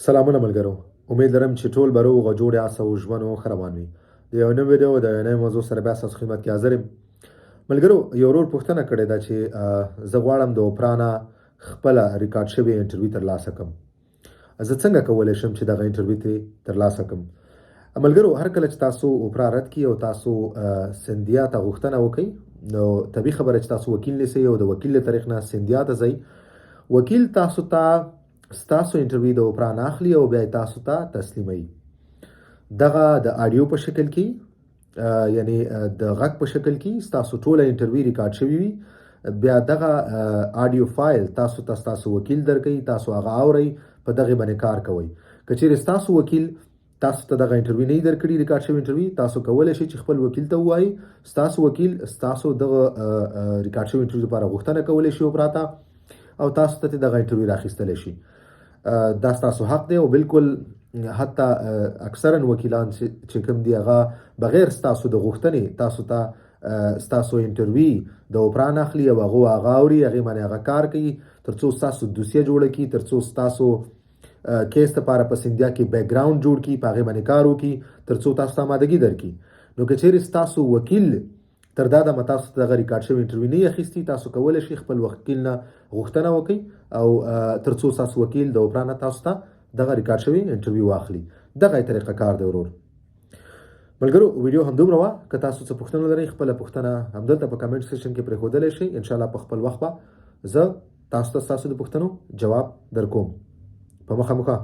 سلامونه ملګرو، امید لرم چې ټول به روغ او جوړ یاست او ژوند مو ښه روان وي. د یو نوې ویډیو د یو نوې موضوع سره بیا ستاسو خدمت کې حاضر یم. ملګرو، یو ورور پوښتنه کړې ده چې زه غواړم د اوپرا نه خپله ریکارډ شوې انټرویو ترلاسه کړم، زه څنګه کولی شم چې دغه انټرویو ترې ترلاسه کړم؟ ملګرو، هر کله چې تاسو اوپرا رد کړي او تاسو سندیا ته غوښتنه وکړئ، نو طبیعي خبره چې تاسو وکیل نیسئ او د وکیل له طریق نه سندیا ته ځئ. وکیل تاسو ته ستاسو انټرویو د اوپرا نه اخلي او بیا تاسو ته تسلیموي. دغه د آډیو په شکل کې، یعنی د غږ په شکل کې ستاسو ټوله انټرویو ریکارډ شوی وي. بیا دغه آډیو فایل تاسو ته ستاسو وکیل درکوي، تاسو هغه اورئ، په دغه باندې کار کوئ. که چیرې ستاسو وکیل تاسو ته دغه انټرویو نه درکړي، ریکارډ شوی انټرویو، تاسو کولی شئ چې خپل وکیل ته ووایئ. ستاسو وکیل ستاسو دغه ریکارډ شوی انټرویو لپاره غوښتنه کولی شي اوپرا ته او تاسو ته دغه انټرویو راخیستلی شي. دا ستاسو حق دی او بالکل حتی اکثرا وکیلان چې کوم دی، هغه بغیر ستاسو د غوښتنې تاسو ته ستاسو انټرویو د اوپرا نه اخلي او هغه اوري، هغې باندې هغه کار کوي، ترڅو ستاسو دوسیه جوړه کړي، ترڅو ستاسو کیس لپاره په سندیا کې بیکګراوند جوړ کړي، په هغې باندې کار وکړي، ترڅو تاسو ته آمادګي درکړي. نو که چیرې ستاسو وکیل تر دا دمه تاسو ته دغه ریکارډ شوی انټرویو نه اخیستي، تاسو کولی شئ خپل وکیل نه غوښتنه وکړئ او ترڅو ستاسو وکیل د اوپرا نه تاسو ته دغه ریکارډ شوی انټرویو واخلي. دغه یې طریقه کار دی ورور. ملګرو، ویډیو همدومره وه. که تاسو څه پوښتنه لرئ، خپله پوښتنه همدلته په کمنټ سیکشن کې پرېښودلی شئ. انشاءالله په خپل وخت به زه تاسو ته ستاسو د پوښتنو جواب درکوم. په مخه مخه.